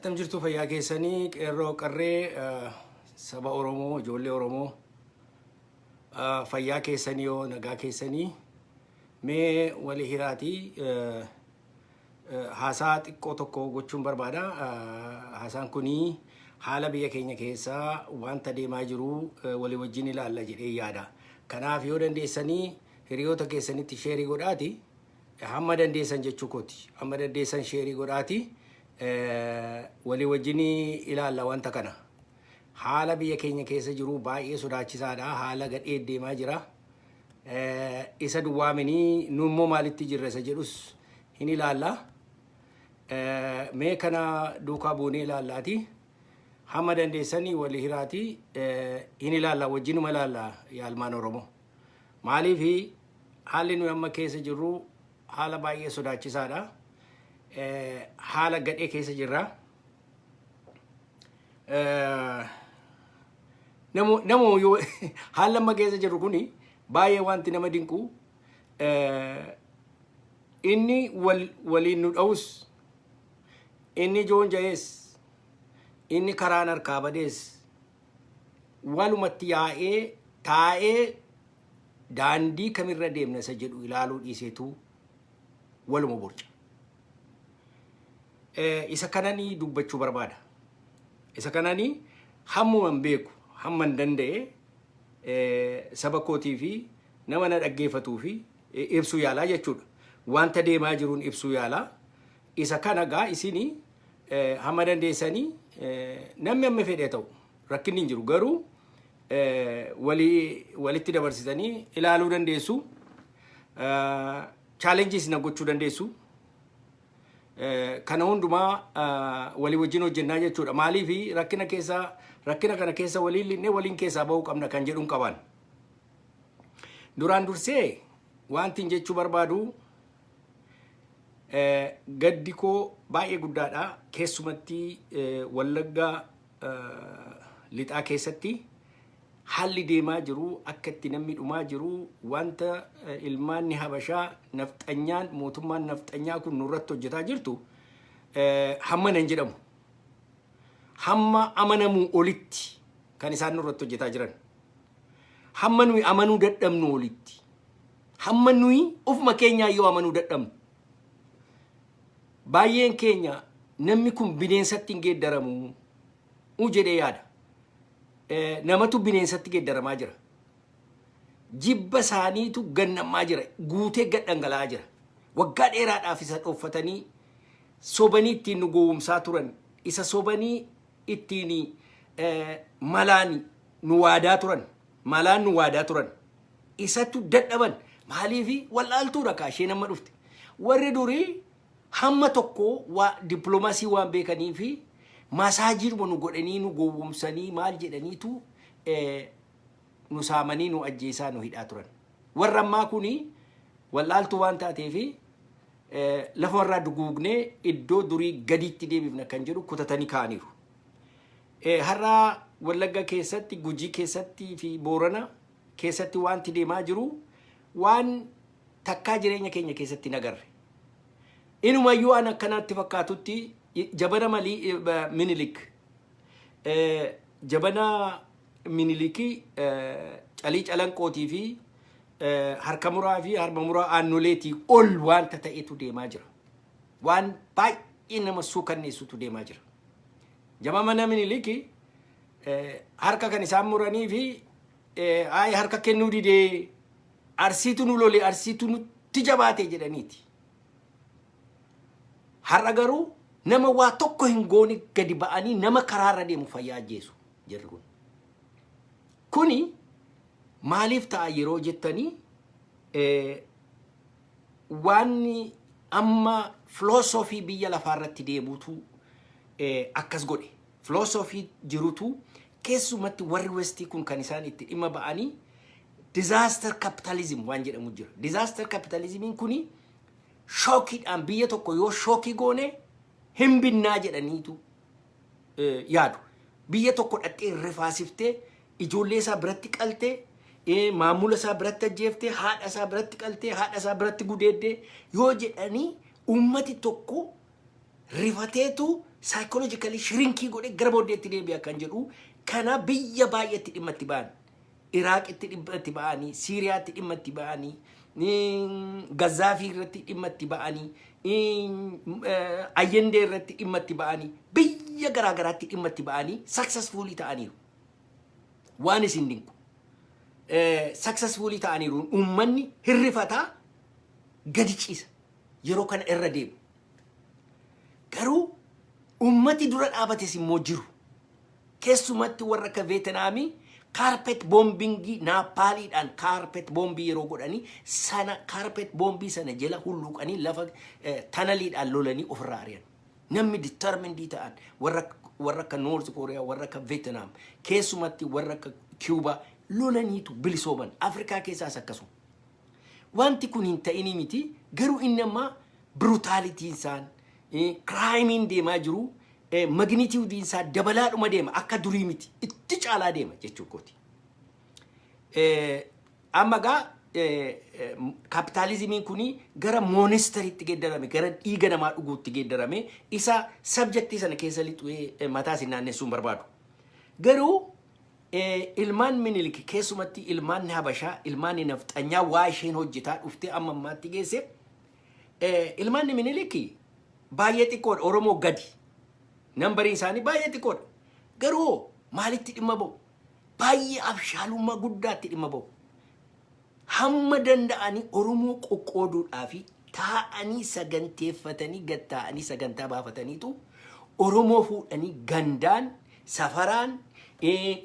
Attam jirtu fayyaa keessanii qeerroo qarree saba Oromoo ijoollee Oromoo fayyaa keessanii yoo nagaa keessanii mee wali hiraatii haasaa xiqqoo tokko gochuun barbaada. Haasaan kunii haala biyya keenya keessaa wanta deemaa jiru walii wajjin ilaalla jedhee yaada. Kanaaf yoo dandeessanii hiriyoota keessanitti share godhaati. Hamma dandeessan jechuu kooti. Hamma dandeessan share godhaati. Walii wajjin ilaalla wanta kana. Haala biyya keenya keessa jiru baay'ee sodaachisaadha. Haala gadhee deemaa jira. Isa duwwaaminii nu immoo maalitti jirra isa jedhus hin ilaalla. Mee kana duukaa buunee ilaallaati. Hamma dandeessanii walii hiraati hin ilaalla wajjinuma ilaalla yaalmaan Oromoo. Maaliif haalli nuyi amma keessa jirru haala baay'ee sodaachisaadha. Haala gadhee keessa jirra. Namo yoo haalli amma keessa jirru kuni baay'ee wanti nama dinqu inni waliin nu dha'us, inni joonja'es, inni karaan harkaa badees walumatti yaa'ee taa'ee daandii kamirra deemna isa jedhu ilaaluu dhiiseetu waluma borca. Isa kananii dubbachuu barbaada. Isa kananii hammuman beeku hamman danda'e saba kootii fi nama na dhaggeeffatuu fi ibsuu yaalaa jechuudha. Wanta deemaa jiruun ibsuu yaalaa. Isa kana gaa isinii hamma dandeessanii namni amma fedhe ta'u rakkinni hin jiru garuu walii walitti dabarsitanii ilaaluu dandeessu. Challenges na gochuu dandeessu. Kana hundumaa walii wajjin hojjennaa jechuudha. Maaliif rakkina keessa rakkina kana keessa waliin linnee waliin keessaa bahuu qabna kan jedhuun qaban. Duraan dursee wanti jechuu barbaadu gaddi koo baay'ee guddaadha. Keessumatti Wallagga Lixaa keessatti haalli deemaa jiru, akka itti namni dhumaa jiru, wanta ilmaanni Habashaa nafxanyaan mootummaan nafxanyaa kun nurratti hojjetaa jirtu hamma nan jedhamu. Hamma amanamuu olitti kan isaan nurratti hojjetaa jiran. Hamma nuyi amanuu dadhabnu olitti. Hamma nuyi ofuma keenyaa yoo amanuu dadhabnu. Baay'een keenya namni kun bineensatti hin geeddaramu jedhee yaada. Namatu bineensatti geeddaramaa jira. Jibba isaaniitu gannamaa jira. Guutee gad dhangala'aa jira. Waggaa dheeraadhaaf isa dhooffatanii sobanii ittiin nu gowwomsaa turan. Isa sobanii ittiin malaan nu waadaa turan. Malaan nu waadaa turan. Isatu dadhaban. Maaliifi wallaaltuudha kaa isheen amma dhufte. Warri durii hamma tokko waa dippiloomaasii waan beekanii fi massageiidhuma nu godhanii nu gowwomsanii maal jedhaniitu nu saamanii nu ajjeesaa nu hidhaa turan. Warra ammaa kuni wallaaltuu waan taateefi lafa warraa duguugnee iddoo durii gadiitti deebifna kan jedhu kutatanii kaa'aniiru. Har'a Wallagga keessatti, Gujii keessatti fi Boorana keessatti wanti deemaa jiru waan takkaa jireenya keenya keessatti hin agarre. Inumayyuu an akkanatti fakkaatutti jabana malii Minilik jabana Minilikii calii calanqootii fi harka muraa fi harma muraa aannoleetii ol wanta ta'etu deemaa jira. Waan baay'ee nama suukanneessutu deemaa jira. Jama mana Minilikii harka kan isaan muranii fi ayi harka kennuu didee Arsiitu nu lole, Arsiitu nutti jabaate jedhaniiti. Har'a garuu nama waa tokko hin goone gadi ba'anii nama karaarra deemu fayyaa ajjeesu jarri kun. Kuni maaliif ta'a yeroo jettanii waan amma filoosofii biyya lafaarratti deemuutu akkas godhe. Filoosofii jirutu keessumatti warri Westii kun kan isaan itti dhimma ba'anii disaster capitalism waan jedhamu jira. Disaster capitalismiin kuni shockiidhaan biyya tokko yoo shock goone hin binnaa jedhaniitu yaadu. Biyya tokko dhattee rifaasiftee, ijoollee isaa biratti qaltee, maamula isaa biratti ajjeeftee, haadha isaa biratti qaltee, haadha isaa biratti gudeeddee yoo jedhanii uummati tokko Rifateetu psychologically shrink godhee gara booddeetti deebi'a kan jedhu kana biyya baay'eetti dhimma itti ba'an. Iraaqitti dhimma itti ba'anii, Siiriyaatti dhimma itti ba'anii, Gazaafii irratti dhimma itti ba'anii, Ayyendee irratti dhimma itti ba'anii, biyya garaa garaatti dhimma itti ba'anii successfully ta'aniiru. Waan isin dinqu. Successfully ta'aniiru. Uummanni hirrifataa gadi ciisa. Yeroo kana irra deemu. Garuu uummati dura dhaabates immoo jiru. Keessumatti warra akka Veetinaamii carpet bombing naappaaliidhaan carpet bomb yeroo godhanii sana, carpet bomb sana jala hulluuqanii lafa tunneliidhaan lolanii ofirraa ari'an. Namni determined ta'an warra akka North Korea, warra akka Veetinaam, keessumatti warra akka Cuubaa lolaniitu bilisooman. Afrikaa keessaas akkasuma. Wanti kun hin ta'inii miti, garuu inni ammaa brutalityn isaan crimeiin deemaa jiru magnitudeiin isaa dabalaadhuma deema, akka durii miti, itti caalaa deema jechuu kooti. Amma gaa capitalismiin kuni gara monsteritti geeddarame, gara dhiiga namaa dhuguutti geeddarame. Isa subject sana keessa lixu'ee mataa isin naannessuu hin barbaadu. Garuu ilmaan Minilik, keessumatti ilmaan Habashaa, ilmaan nafxanyaa, waa isheen hojjetaa dhuftee amma ammaatti geesse, ilmaan Minilik baay'ee xiqqoodha, Oromoo gadi. Numberiin isaanii baay'ee xiqqoodha. Garuu maalitti dhimma ba'u? Baay'ee abshaalummaa guddaatti dhimma ba'u. Hamma danda'anii Oromoo qoqqooduudhaa fi taa'anii saganteeffatanii, gad taa'anii sagantaa baafataniitu Oromoo fuudhanii gandaan, safaraan,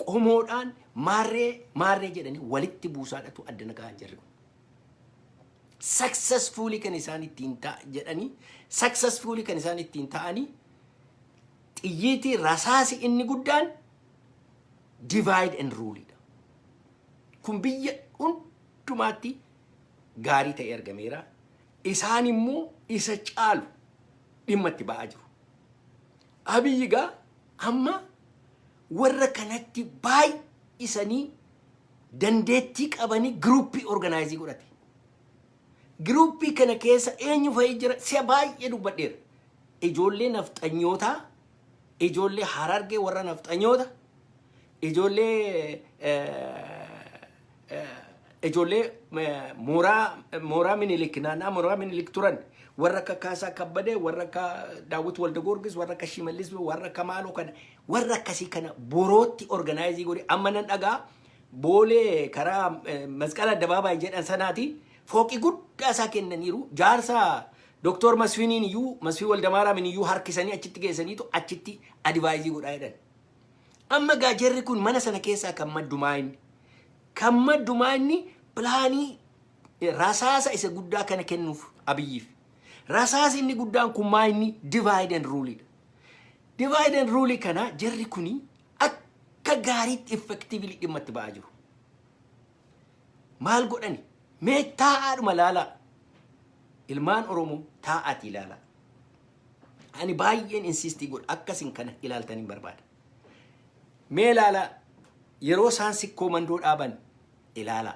qomoodhaan, maarree maarree jedhanii walitti buusaadhatu addana ga'an jirri kun. Successfully kan isaan ittiin ta'a jedhanii, successfully kan isaan ittiin ta'anii, xiyyiitii rasaasi inni guddaan divide and rule dha. Kun biyya hundumaatti gaarii ta'e argameera. Isaan immoo isa caalu dhimma itti ba'aa jiru. Abiyyi gaa amma warra kanatti baay'isanii dandeettii qabanii group organize godhate. Group kana keessa eenyu fa'i jira? Si'a baay'ee dubbadheera. Ijoollee nafxanyootaa, ijoollee Harargee warra nafxanyoota, ijoollee mooraa Minilik, naannaa mooraa Minilik turan, warra akka Kaasaa Kabbadee, warra akka Daawwit Walda Goorgis, warra akka Shimallis, warra akka Maaloo kana, warra akkasii kana borootti organize godhe. Amma nan dhagaa Boolee karaa Masqala Addabaabaayii jedhan sanaati fooqii guddaa isaa kennaniiru. Jaarsa Doktor Masfiniin iyyuu, Masfii Waldamaaraamin iyyuu harkisanii achitti geessaniitu achitti advise godhaa jedhan. Amma gaa jarri kun mana sana keessaa kan maddumaa inni. Kan maddumaa inni plan rasaasa isa guddaa kana kennuuf Abiyyiif. Rasaasi inni guddaan kun maa inni? Divide and rule dha. Divide and rule kana jarri kuni akka gaariitti effectively dhimma itti ba'aa jiru. Maal godhani? Mee taa'aadhuma laalaa. Ilmaan Oromoo, taa'aatii ilaalaa. Ani baay'een insist godha, akkasin kana ilaaltanii barbaada. Mee ilaalaa, yeroo isaan Sikkoo Mandoo dhaaban ilaalaa.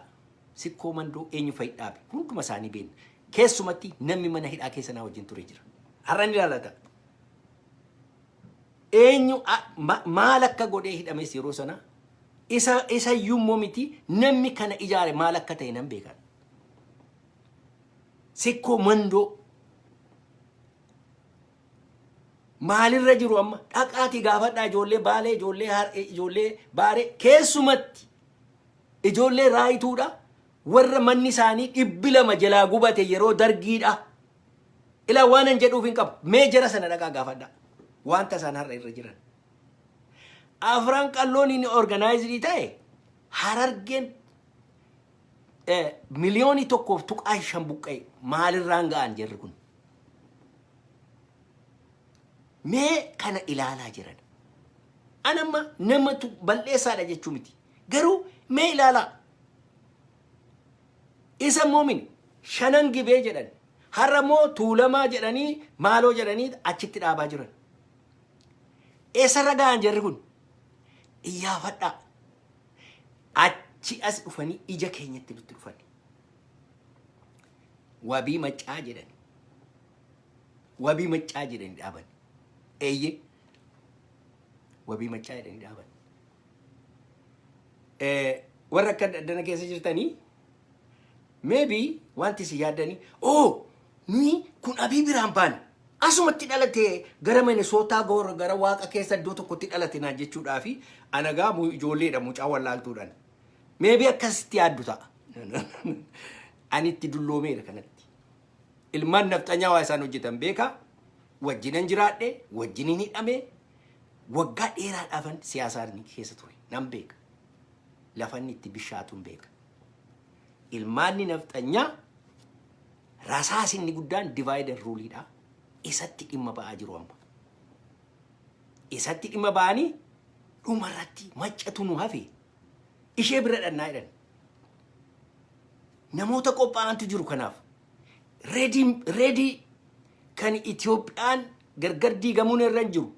Sikkoo Mandoo eenyu fa'i dhaabe? Hunduma isaanii beekna. Keessumatti namni mana hidhaa keessa naa wajjin ture jira. Har'a ni ilaalata. Eenyu maal akka godhee hidhames yeroo sana, isa iyyuu immoo miti, namni kana ijaare maal akka ta'e nan beekan. Sikkoo Mandoo maalirra jiru amma dhaqaatii gaafadhaa. Ijoollee Baalee, ijoollee Har'ee, ijoollee Baaree, keessumatti ijoollee Raayituudha, warra manni isaanii 200 jalaa gubate yeroo Dargiidha. Ilaa, waan an jedhuuf hin qabu. Mee jara sana dhaqaa gaafadhaa. Wanta isaan har'a irra jiran. Afran Qalloon inni organized ta'e, Harargeen 1.5 miliyoonii buqqa'e, maalirraan ga'an jarri kun? Mee kana ilaalaa jiran. Anamma namatu bal'eessaadha jechuu miti. Garuu mee ilaalaa. Isa immoo mini Shanan Gibee jedhan. Har'a immoo Tuulamaa jedhanii, maaloo jedhanii achitti dhaabaa jiran. Eessarra ga'an jarri kun? Iyyaafadhaa. Achi as dhufanii ija keenyatti nutti dhufan. Wabii Maccaa jedhan. Wabii Maccaa jedhanii dhaaban. Eeyyee. Wabii Maccaa jedhanii dhaaban. Warra akka dana keessa jirtanii, maybe wanti isin yaaddanii, "Oh, nuyi kun Abii biraan baane, asumatti dhalate, gara Minnesota goora gara Waaqa keessa iddoo tokkotti dhalate" naan jechuudhaafi anagaa ijoolleedha, mucaa wallaaltuudhaan. Maybe akkasitti yaaddu ta'a. Ani itti dulloomeera kanatti. Ilmaan nafxanyaa waa isaan hojjetan beekaa, wajjinan jiraadhe, wajjinin hidhame, waggaa dheeraadhaafan siyaasaan keessa ture nan beeka. Lafanni itti bishaatuun beeka. Ilmaanni nafxanyaa rasaas inni guddaan divide and ruleidha. Isatti dhimma ba'aa jiru amma. Isatti dhimma ba'anii dhumarratti Maccatu nu hafe, ishee bira dhannaa jedhan. Namoota qophaa'antu jiru kanaaf. Ready ready kan Itoophiyaan gargar diigamuun irra hin jiru.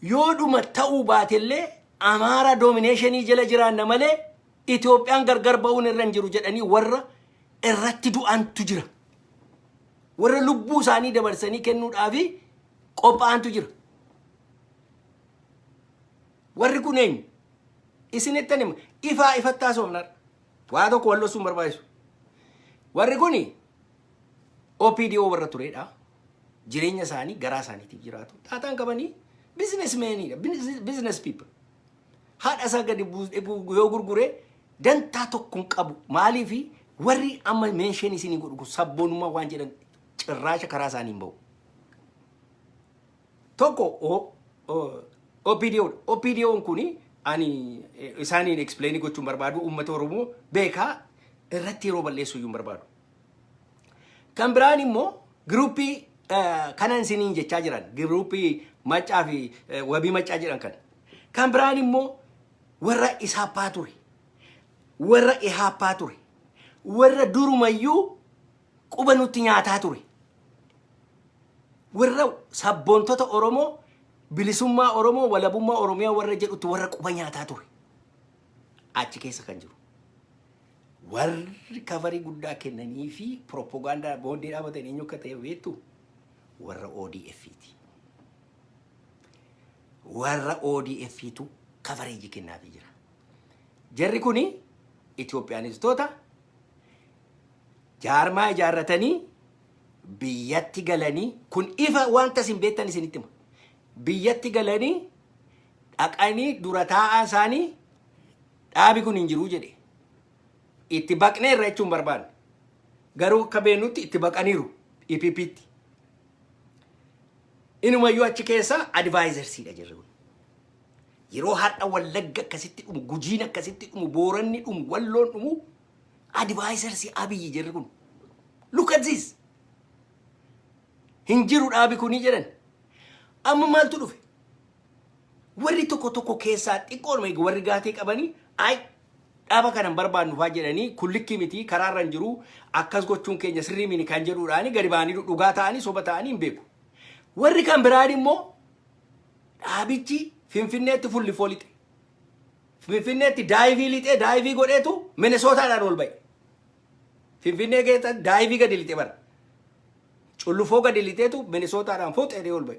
Yoo dhuma ta'uu baatellee Amaara dominationii jala jiraanna malee Itoophiyaan gargar ba'uun irra hin jiru jedhanii warra irratti du'antu jira. Warra lubbuu isaanii dabarsanii kennuudhaafi qophaa'antu jira. Warri kun eenyu? Isinittan hima. Ifaa ifatti haasofna. Waa tokko wal dhoksuun barbaachisu. Warri kuni OPDO warra turedha. Jireenya isaanii garaa isaaniitiif jiraatu. Xaaxaan qabanii businessmaniidha. Business people. Haadha isaa gadi yoo gurgure dantaa tokko hin qabu. Maaliifi warri amma mention isinii godhu kun sabboonummaa waan jedhan cirraasha karaa isaanii hin ba'u. Tokko OPDO dha. OPDO'n kuni ani isaaniin explain gochuun barbaadu, uummata Oromoo beekaa, irratti yeroo balleessuu iyyuu hin barbaadu. Kan biraan immoo groupii kanan isiniin jechaa jiran, groupii Maccaa fi Wabii Maccaa jedhan kana. Kan biraan immoo warra Isaappaa ture. Warra Ihaappaa ture. Warra durumayyuu quba nutti nyaataa ture. Warra sabboontota Oromoo, bilisummaa Oromoo, walabummaa Oromiyaa warra jedhutti warra quba nyaataa ture. Achi keessa kan jiru. Warri coverii guddaa kennanii fi propagaandaa booddee dhaabatan eenyu akka ta'e beektu? Warra ODF'ti. Warra ODF'tu coverage kennaafii jira. Jarri kuni Itoophiyaanistoota jaarmaa ijaarratanii biyyatti galanii, kun ifa wanta isin beektan isinitti hima. Biyyatti galanii dhaqanii dura taa'aa isaanii dhaabi kun hin jiruu jedhe. Itti baqneerra jechuun barbaanne. Garuu akka beennutti itti baqaniiru EPP'tti. Inumayyuu achi keessa advisorsiidha jirri kun. Yeroo har'a Wallagga akkasitti dhumu, Gujiin akkasitti dhumu, Booranni dhumu, Walloon dhumu, advisorsii Abiyyi jirri kun. Look at this. Hin jiru dhaabi kunii jedhan. Amma maaltu dhufe? Warri tokko tokko keessaa xiqqoodhuma warri gaatee qabanii, "Ay, dhaaba kana hin barbaannu" faa jedhanii, "Kun likkii miti, karaarra hin jiru, akkas gochuun keenya sirrii miti" kan jedhuudhaani gadi ba'anii dhugaa ta'anii soba ta'anii hin beeku. Warri kan biraan immoo dhaabichi Finfinneetti fullifoo lixe. Finfinneetti dive lixee, dive godheetu Minnesootaadhaan ol ba'e. Finfinnee keessa dive gadi lixe bara. Cullufoo gadi lixeetu Minnesootaadhaan fooxee ol ba'e.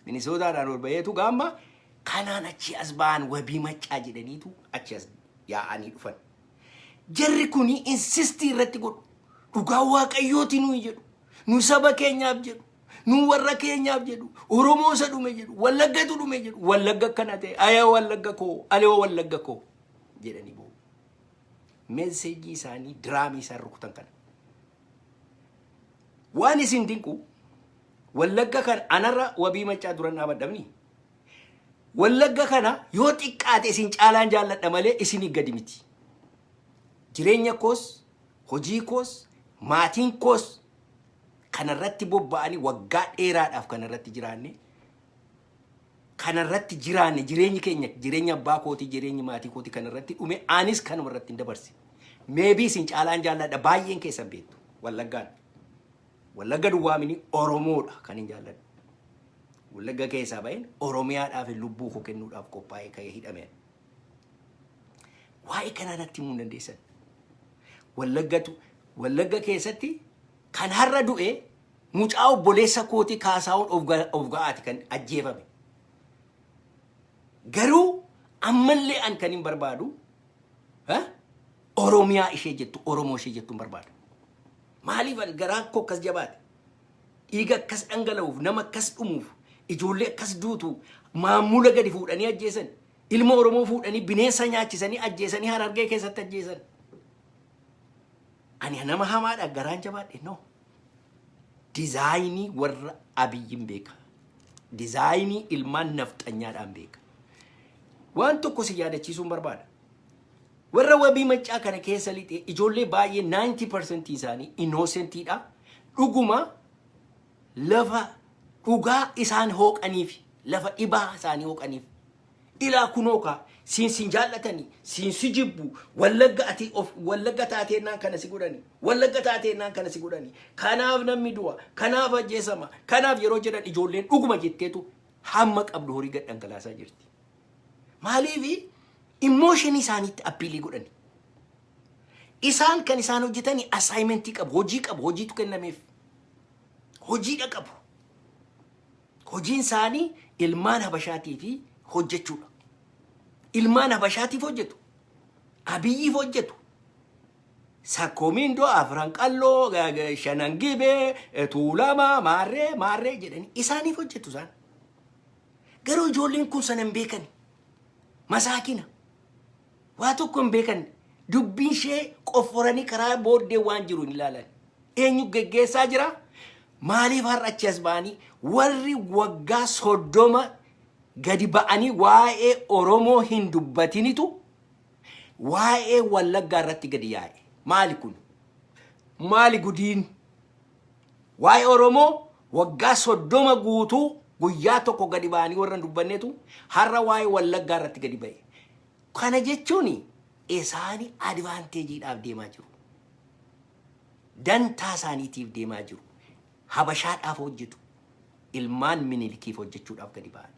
Minnesootaadhaan ol ba'eetu gaamma kanaan achi as ba'an, Wabii Maccaa jedhaniitu achi as yaa'anii dhufan. Jarri kuni insistii irratti godhu. "Dhugaa Waaqayyooti nuyi" jedhu. "Nu saba keenyaaf" jedhu. "Nu warra keenyaaf" jedhu. "Oromoo isa dhume" jedhu. "Wallaggatu dhume" jedhu. "Wallagga akkana ta'e. Ayyaa Wallagga koo. Alee Wallagga koo" jedhanii boo'u. Messageii isaanii, drumii isaan rukutan kana. Waan isin dinqu, Wallagga kan anarra Wabii Maccaa duran dhaabadhamni. Wallagga kana yoo xiqqaate isin caalaan jaalladha malee isinii gadi miti. Jireenya koos, hojii koos, maatiin koos kanarratti bobba'anii waggaa dheeraadhaaf kanarratti jiraanne, kanarratti jiraanne. Jireenyi keenya, jireenya abbaa kootii, jireenyi maatii kootii kanarratti dhume, anis kanuma irratti hin dabarse. Maybe isin caalaan jaalladha, baay'een keessan beektu Wallaggaan. Wallagga duwwaamini, Oromoodha kan hin jaalladhu. Wallagga keessaa ba'een Oromiyaadhaaf lubbuu koo kennuudhaaf qophaa'ee ka'ee hidhame. Waa'ee kanaa natti himuu hin dandeessan. Wallaggatu Wallagga keessatti kan har'a du'e Mucaa obboleessa kootii Kaasaawwan of ga'aati kan ajjeefame. Garuu ammallee an kan hin barbaadu Oromiyaa ishee jettu, Oromoo ishee jettu hin barbaadu. Maaliif an garaa koo akkas jabaate? Dhiiga akkas dhangala'uuf, nama akkas dhumuuf, ijoollee akkas duutu, maamula gadi fuudhanii ajjeesan, ilma Oromoo fuudhanii bineensa nyaachisanii ajjeesanii Harargee keessatti ajjeesan. Ani nama hamaadha garaan jabaadhe? No. Designii warra Abiyyiin beeka. Designii ilmaan nafxanyaadhaan beeka. Waan tokko si yaadachiisuun barbaada. Warra Wabii Maccaa kana keessa lixee ijoollee baay'ee 90% isaanii innocentiidha. Dhuguma lafa dhugaa isaan hooqaniif, lafa dhibaa isaanii hooqaniif. Ilaa kunoo kaa siin sin jaallatanii, siin si jibbu, Wallagga ati of Wallagga taateennaan kana si godhani, Wallagga taateennaan kana si godhani, kanaaf namni du'a, kanaaf ajjeesama, kanaaf yeroo jedhan ijoolleen dhuguma jetteetu hamma qabdu horii gad dhangalaasaa jirti. Maaliifi? Emotionii isaaniitti appealii godhani. Isaan kan isaan hojjetani assignmentii qabu, hojii qabu, hojiitu kennameef. Hojiidha qabu. Hojiin isaanii ilmaan Habashaatii fi hojjechuudha. Ilmaan Habashaatiif hojjetu. Abiyyiif hojjetu. Sakkoomiindoo, Afran Qalloo, Shanan Gibee, Tuulama, Maarree, Maarree jedhanii isaaniif hojjetu isaan. Garuu ijoolleen kun sana hin beekan. Masaakina. Waa tokko hin beekan. Dubbiin ishee qofforanii karaa booddee waan jiru hin ilaalan. Eenyu geggeessaa jira? Maaliif har'a achi as ba'anii warri waggaa 30 gadi ba'anii waa'ee Oromoo hin dubbatinitu waa'ee Wallaggaa irratti gadi yaa'e? Maali kun? Maali gudiin? Waa'ee Oromoo waggaa 30 guutuu guyyaa tokko gadi ba'anii warra hin dubbannetu har'a waa'ee Wallaggaa irratti gadi ba'e. Kana jechuun isaani advantageiidhaaf deemaa jiru. Dantaa isaaniitiif deemaa jiru. Habashaadhaaf hojjetu. Ilmaan Minilikiif hojjechuudhaaf gadi ba'an.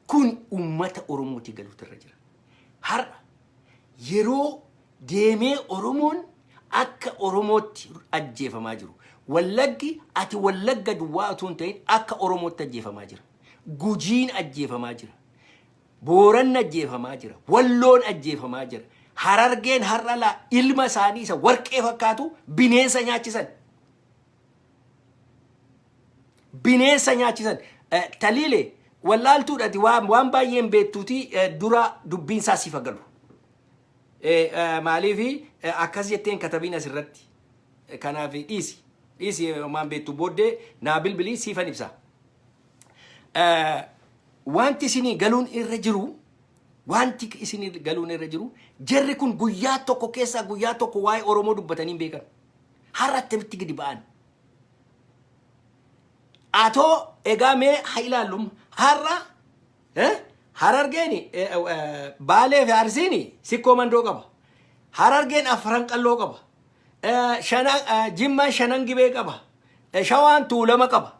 Kun uummata Oromootii galuutu irra jira. Har'a yeroo deemee Oromoon akka Oromootti ajjeefamaa jiru. Wallaggi ati Wallagga duwwaa otoo hin ta'in akka Oromootti ajjeefamaa jira. Gujiin ajjeefamaa jira. Booranni ajjeefamaa jira. Walloon ajjeefamaa jira. Harargeen har'a laa ilma isaanii isa warqee fakkaatu bineensa nyaachisan. Bineensa nyaachisan. Taliile wallaaltuudhaati waan baay'een beektuuti dura dubbiin isaa siif galu. Maaliif akkas jetteen katabiin asirratti. Kanaaf dhiisi. Dhiisi, waan beektu booddee naa bilbilii siifan ibsa. Wanti isinii galuun irra jiru, wanti isinii galuun irra jiru, jarri kun guyyaa tokko keessaa guyyaa tokko waa'ee Oromoo dubbatanii hin beekan. Har'a attamitti gadi ba'an? Atoo egaa mee haa ilaallum har'a Harargeen, Baalee fi Arsiin Sikkoo Mandoo qaba. Harargeen Afran Qalloo qaba. Jimmaan Shanan Gibee qaba. Shawaan Tuulama qaba.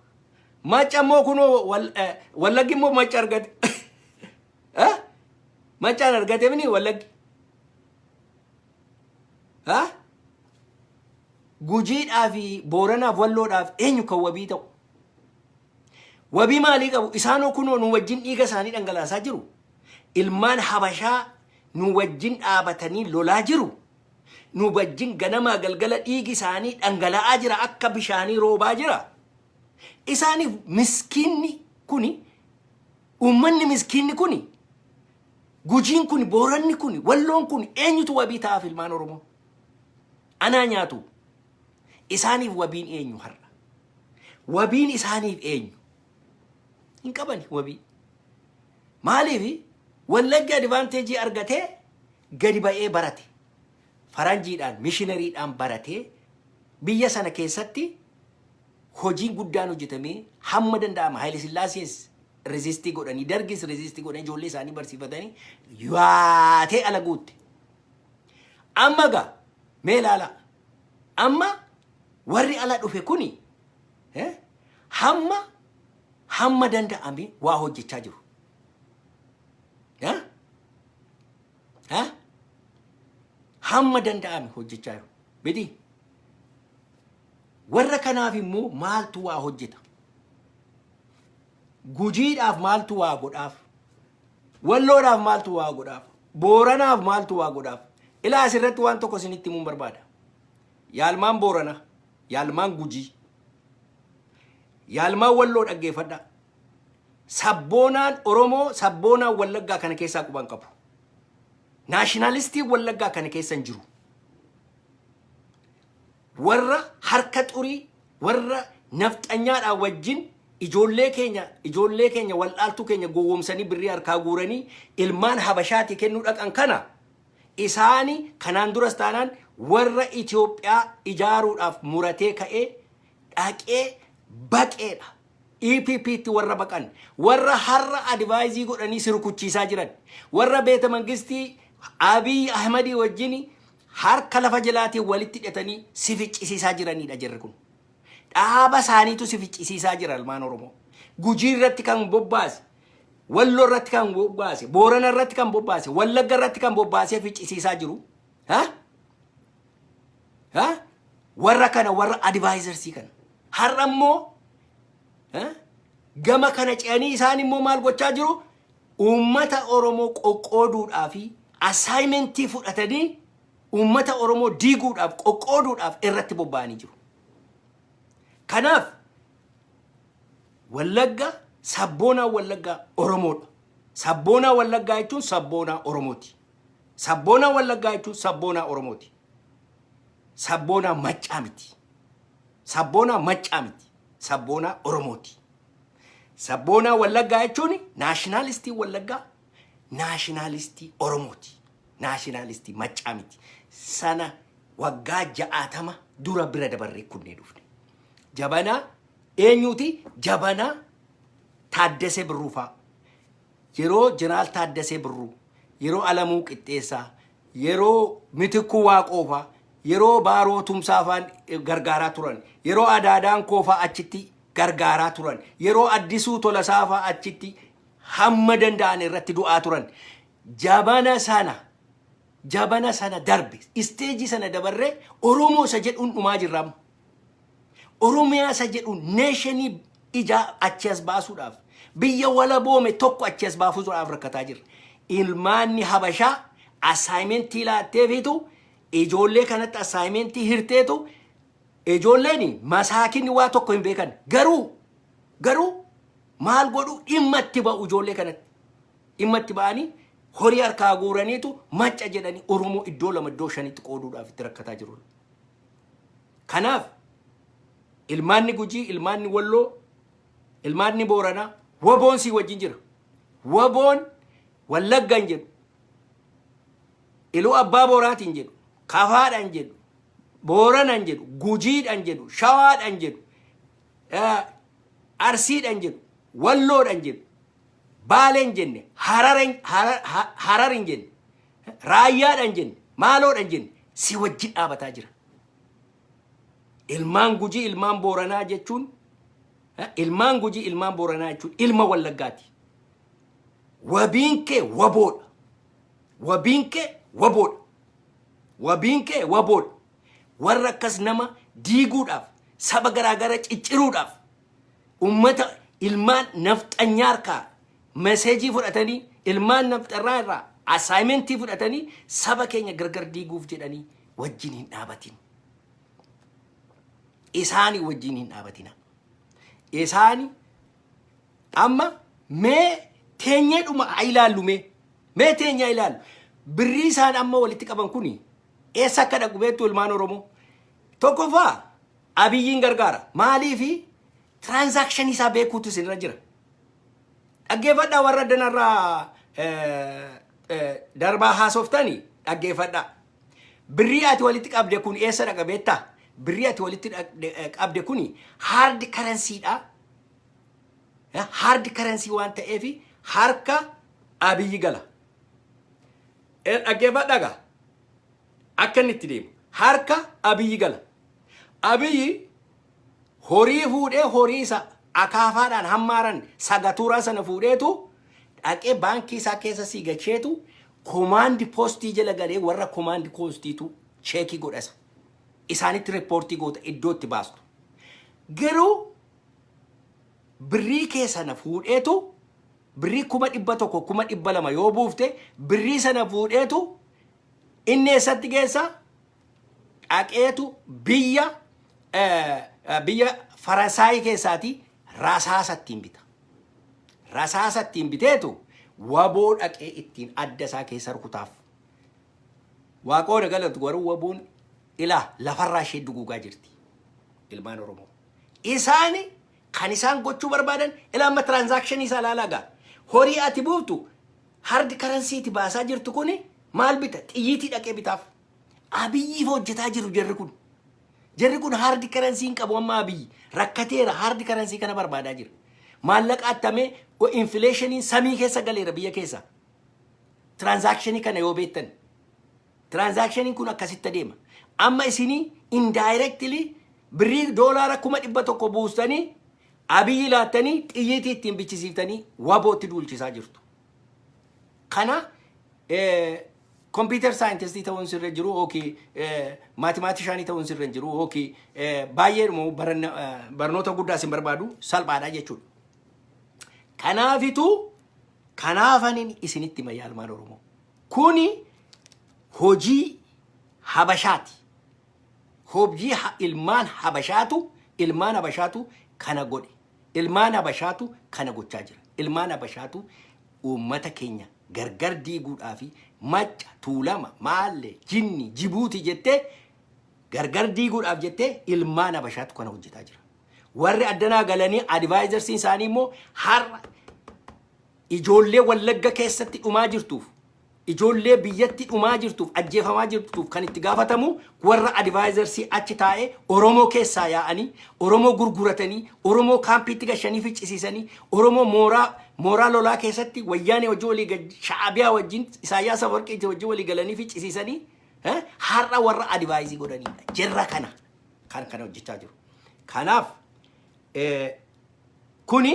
Macca immoo kunoo Wallaggi immoo Macca argate. Eh? Maccaan argate mini Wallaggi. Ha? Gujiidhaa fi Booranaaf Walloodhaaf eenyu kan wabii ta'u? Wabii maalii qabu? Isaanoo kunoo nu wajjin dhiiga isaanii dhangalaasaa jiru. Ilmaan Habashaa nu wajjin dhaabatanii lolaa jiru. Nu wajjin ganamaa galgala dhiigi isaanii dhangala'aa jira, akka bishaanii roobaa jira. Isaaniif miskiinni kuni, uummanni miskiinni kuni, Gujiin kuni, Booranni kuni, Walloon kuni eenyutu wabii ta'aaf ilmaan Oromoo? Anaa nyaatu. Isaaniif wabiin eenyu har'a? Wabiin isaaniif eenyu? Hin qabani wabii. Maaliif? Wallaggi advantageii argatee gadi ba'ee barate. Faranjiidhaan, missionarydhaan baratee biyya sana keessatti hojiin guddaan hojjetamee hamma danda'ama Haayile Sillaasees resistii godhanii, Dargis resistii godhanii, ijoollee isaanii barsiifatanii yaatee ala guutte. Amma gaa mee ilaala. Amma warri ala dhufe kuni hamma danda'ame waa hojjechaa jiru. Eh? Eh? Hamma danda'ame hojjechaa jiru. Miti? Warra kanaaf immoo maaltu waa hojjeta? Gujiidhaaf maaltu waa godhaaf? Walloodhaaf maaltu waa godhaaf? Booranaaf maaltu waa godhaaf? Ilaa, asirratti waan tokko isinitti himuun barbaada. Yaalmaan Booranaa, yaalmaan Gujii, yaalmaan Walloo, dhaggeeffadhaa. Sabboonaan Oromoo, sabboonaan Wallaggaa kana keessaa quban qabu. Nationalistiin Wallaggaa kana keessa hin jiru. Warra harka xurii, warra nafxanyaadhaan wajjin ijoollee keenya wal'aaltuu keenya gowwoomsanii birrii harkaa guuranii ilmaan Habashaati kennuu dhaqan kana, isaani kanaan duras taanaan warra Itoophiyaa ijaaruudhaaf muratee ka'ee dhaqee baqeedha. EPPtti warra baqan, warra har'a advise godhanii si rukuchiisaa jiran, warra beeta mangistii Abiy Ahmadii wajjin harka lafa jalaatiin walitti hidhatanii si ficcisiisaa jiranidha jirri kun. Dhaaba isaaniitu si ficcisiisaa jira ilmaan Oromoo. Gujii irratti kan bobbaase, Walloo irratti kan bobbaase, Boorana irratti kan bobbaase, Wallagga irratti kan bobbaasee ficcisiisaa jiru. Ha? Ha? Warra kana, warra advisorsii kana. Har'a immoo gama kana ce'anii isaan immoo maal gochaa jiru? Uummata Oromoo qoqqooduudhaa fi assignmentii fudhatanii uummata Oromoo diiguudhaaf, qoqqooduudhaaf irratti bobba'anii jiru. Kanaaf Wallagga, sabboonaa Wallaggaa Oromoodha. Sabboonaa Wallaggaa jechuun sabboonaa Oromooti. Sabboonaa Wallaggaa jechuun sabboonaa Oromooti. Sabboonaa Maccaa miti. Sabboonaa Maccaa miti. Sabboonaa Oromooti. Sabboonaa Wallaggaa jechuun nationalistii Wallaggaa, nationalistii Oromooti. Nationalistii Maccaa miti. Sana waggaa 60 dura bira dabarree kunnee dhufne. Jabanaa eenyuuti? Jabanaa Taaddasee Birruufaa. Yeroo Jeneraal Taaddasee Birruu, yeroo Alamuu Qixxeessaa, yeroo Mitikkuu Waaqoofaa, yeroo Baaroo Tumsaafaan gargaaraa turan, yeroo Adaadaan Koofaa achitti gargaaraa turan, yeroo Addisuu Tolasaafaa achitti hamma danda'an irratti du'aa turan. Jabana sana darbe, stage sana dabarree Oromoo isa jedhuun dhumaa jirra amma. Oromiyaa isa jedhu, nationii ijaa achi as baasuudhaaf, biyya walaboome tokko achi as baasuudhaaf rakkataa jirra. Ilmaanni Habashaa assignmentii laatteefiitu ijoollee kanatti assignmentii hirteetu, ijoolleen masaakinni waa tokko hin beekan, garuu maal godhu? Dhimma itti ba'u. Ijoollee kanatti dhimma itti ba'anii horii harkaa guuraniitu Macca jedhanii Oromoo iddoo lama, iddoo shanitti qooduudhaaf itti rakkataa jiru. Kanaaf ilmaanni Gujii, ilmaanni Walloo, ilmaanni Booranaa, WBOn sii wajjin jira. WBOn Wallaggan jedhu, Iluu Abbaa Booraatiin jedhu, Kafaadhaan jedhu, Booranan jedhu, Gujiidhaan jedhu, Shawaadhaan jedhu, Arsiidhaan jedhu, Walloodhaan jedhu, Baaleen jenne, Harar hin jenne, Raayyaadhaan jenne, maaloodhaan jenne, si wajjin dhaabataa jira. Ilmaan Gujii, ilmaan Booranaa jechuun, ilmaan Gujii, ilmaan Booranaa jechuun ilma Wallaggaati. Wabiin kee WBOdha. Wabiin kee WBOdha. Wabiin kee WBOdha. Warra akkas nama diiguudhaaf, saba garaagara cicciruudhaaf, ummata ilmaan nafxanyaa harkaa message fudhatanii, ilmaan nafxarraa irraa assignmentii fudhatanii saba keenya gargar diiguuf jedhanii wajjin hin dhaabatin. Isaanii wajjin hin dhaabatina. Isaani amma mee teenyeedhuma haa ilaallu, mee teenyaa ilaallu. Birrii isaan amma walitti qaban kuni eessa akka dhaqu beektu, ilmaan Oromoo? Tokkoffaa, Abiyyiin gargaara. Maaliifi? Transactionii isaa beekuutu isinirra jira. Dhaggeeffadhaa, warra addanarraa darbaa haasoftanii dhaggeeffadhaa. Birrii ati walitti qabde kun eessa dhaqa beektaa? Birrii ati walitti qabde kun hard currencydha. Hard currency waan ta'eef harka Abiyyi gala. Dhaggeeffadhaa gaa. Akka inni itti deemu. Harka Abiyyi gala. Abiyyi horii fuudhee, horii isa akaafaadhaan hammaaran sagatuuraa sana fuudheetu dhaqee baankii isaa keessa sii galcheetu, command postii jala galee warra command postiitu check godhasa. Isaanitti reportii goota iddoo itti baastu. Garuu birrii kee sana fuudheetu, birrii 100,000, 200,000 yoo buufte, birrii sana fuudheetu inni eessatti geessa? Dhaqeetu biyya Faransaayii keessaati rasaasa ittiin bita. Rasaasa ittiin biteetu WBO dhaqee ittiin adda isaa keessa rukutaaf. Waaqoon galatu, garuu WBOn ilaa lafarraa ishee duguugaa jirti. Ilmaan Oromoo. Isaani kan isaan gochuu barbaadan ilaa amma transactionii isaa ilaalaa gaa. Horii ati buuftu hard currencyti baasaa jirtu kuni maal bita? Xiyyiitii dhaqee bitaaf. Abiyyiif hojjetaa jiru jarri kun. Jarri kun hard currency hin qabu. Amma Abiyyi rakkateera, hard currency kana barbaadaa jira. Maallaqa attamee, inflationiin samii keessa galeera biyya keessa. Transactionii kana yoo beektan. Transactioniin kun akkasitti adeema. Amma isinii indirectly birrii doolaara 100,000 buustanii, Abiyyi laattanii, xiyyiitii ittiin bichisiiftanii WBOtti duulchisaa jirtu. Kana computer scientistii ta'uun sirra jiru yookiin mathematicianii ta'uun sirra jiru yookiin baay'eedhuma barnoota guddaa isin barbaadu, salphaadha jechuudha. Kanaafitu kanaafanin isinitti hima, yaa ilmaan Oromoo. Kuni hojii Habashaati. Hojii ilmaan Habashaatu, ilmaan Habashaatu kana godhe. Ilmaan Habashaatu kana gochaa jira. Ilmaan Habashaatu uummata keenya gargar diiguudhaa fi Macca, Tuulama, Maalle, Jinni, Jibuuti jettee gargar diiguudhaaf jettee ilmaan Habashaatu kana hojjetaa jira. Warri addanaa galanii advisorsiin isaanii immoo har'a ijoollee Wallagga keessatti dhumaa jirtuuf, ijoollee biyyatti dhumaa jirtuuf, ajjeefamaa jirtuuf kan itti gaafatamu warra advisorsii achi taa'ee Oromoo keessaa yaa'anii Oromoo gurguratanii, Oromoo kaampiitti gashanii ficcisiisanii, Oromoo mooraa lolaa keessatti Wayyaanee wajjin walii, Sha'abiyaa wajjin, Isaayyaas Afawarqii wajjin walii galanii ficcisiisanii har'a warra advise godhanidha. Jirra kana kan kana hojjechaa jiru. Kanaaf kuni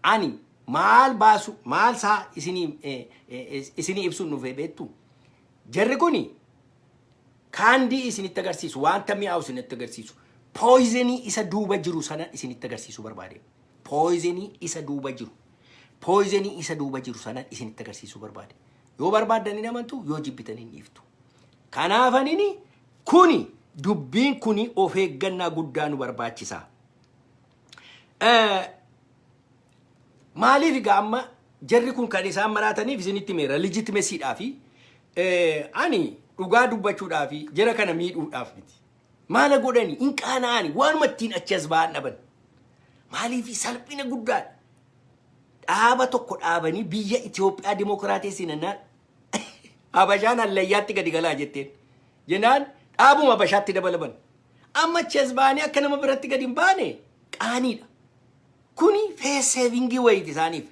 ani maal baasu, maal saa isinii ibsuun dhufee beektu, jarri kuni candy isinitti agarsiisu, wanta mi'aawu isinitti agarsiisu, poisonii isa duuba jiru sana isinitti agarsiisu barbaade. Poisonii isa duuba jiru, poisonii isa duuba jiru sana isinitti agarsiisuu barbaade. Yoo barbaaddanii amantu, yoo jibbitanii dhiiftu. Kanaafanini kuni dubbiin kuni of eeggannaa guddaa nu barbaachisa. Maaliif egaa amma jarri kun kan isaan maraataniif isinitti meera legitimacyidhaa fi ani dhugaa dubbachuudhaa fi jara kana miidhuudhaaf miti. Maala godhani hin qaana'ani, waanuma ittiin achi as ba'an dhaban. Maaliif? Salphina guddaadha. Dhaaba tokko dhaabanii biyya Itoophiyaa dimokiraateessinannaan Habashaan hallayyaatti gadi galaa jetteen. Jennaan dhaabuma Habashaatti dabalaman. Amma achi as ba'anii akka nama biratti gadi hin baane qaaniidha. Kuni face savingii wayiiti isaaniif.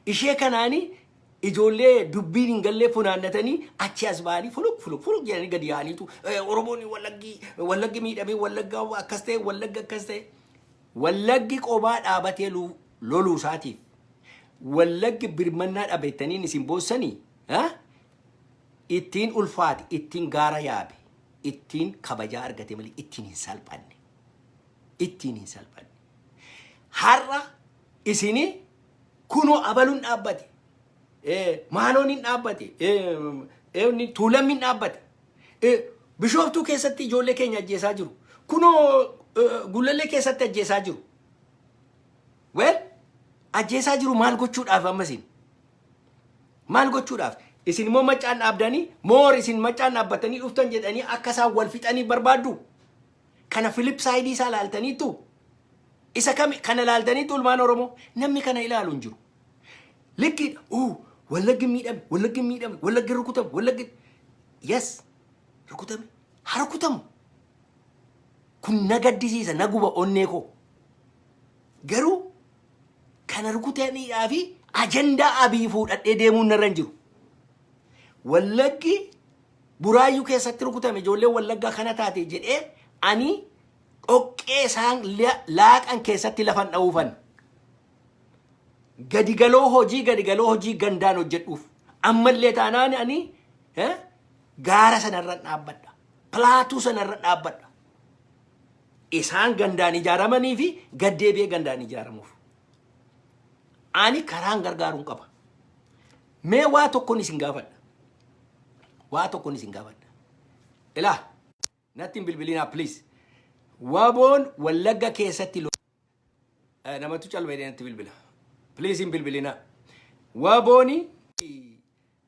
Ishee kanaani ijoollee dubbiin hin gallee funaannatanii achi as ba'anii fuluk fuluk fuluk jedhanii gadi yaa'aniitu Oromoon Wallaggi miidhamee, Wallagga akkas ta'e, Wallagga akkas ta'e. Wallaggi qobaa dhaabatee loluu isaatiif Wallaggi birmannaa dhabeettaniin isin boossanii ittiin ulfaate, ittiin gaara yaabe, ittiin kabajaa argate malee ittiin hin salphanne. Ittiin hin salphanne. Har'a isini kunoo abaluun dhaabbate. Maaloon hin dhaabbate. Tuulamni hin dhaabbate. Bishooftuu keessatti ijoollee keenya ajjeesaa jiru. Kunoo Gullallee keessatti ajjeesaa jiru. Well, ajjeesaa jiru maal gochuudhaaf ammasin? Maal gochuudhaaf? Isin immoo maccaan dhaabdanii moor isin maccaan dhaabbatanii dhuftan jedhanii akka isaan wal fixanii barbaaddu. Kana flip sideii isaa ilaaltaniitu, isa kami kana ilaaltaniitu? Ilmaan Oromoo, namni kana ilaalu hin jiru. Likkiidha. Uu, Wallaggi miidhame, Wallaggi miidhame, Wallaggi rukutame, Wallaggi, yes, rukutame. Haa rukutamu. Kun na gaddisiisa, na guba onnee koo. Garuu kana rukutaniidhaa fi ajandaa Abii fuudhadhee deemuun narra hin jiru. Wallaggi Buraayyuu keessatti rukutame, ijoolleen Wallaggaa kana taate jedhee ani dhoqqee isaan laaqan keessatti lafan dha'uufan. Gadigaloo hojii, gadigaloo hojii gandaan hojjedhuuf. Ammallee taanaan ani gaara sanarra dhaabbadha. Plateau sanarra dhaabbadha. Isaan gandaan ijaaramanii fi gaddeebi'ee gandaan ijaaramuuf. Ani karaan gargaaruun qaba. Mee waa tokkoon isin gaafadha. Waa tokkoon isin gaafadha. Ilaa, natti hin bilbilinaa, please. Waboon Wallagga keessatti namatu calma natti bilbila. Please, hin bilbilinaa. Wabooni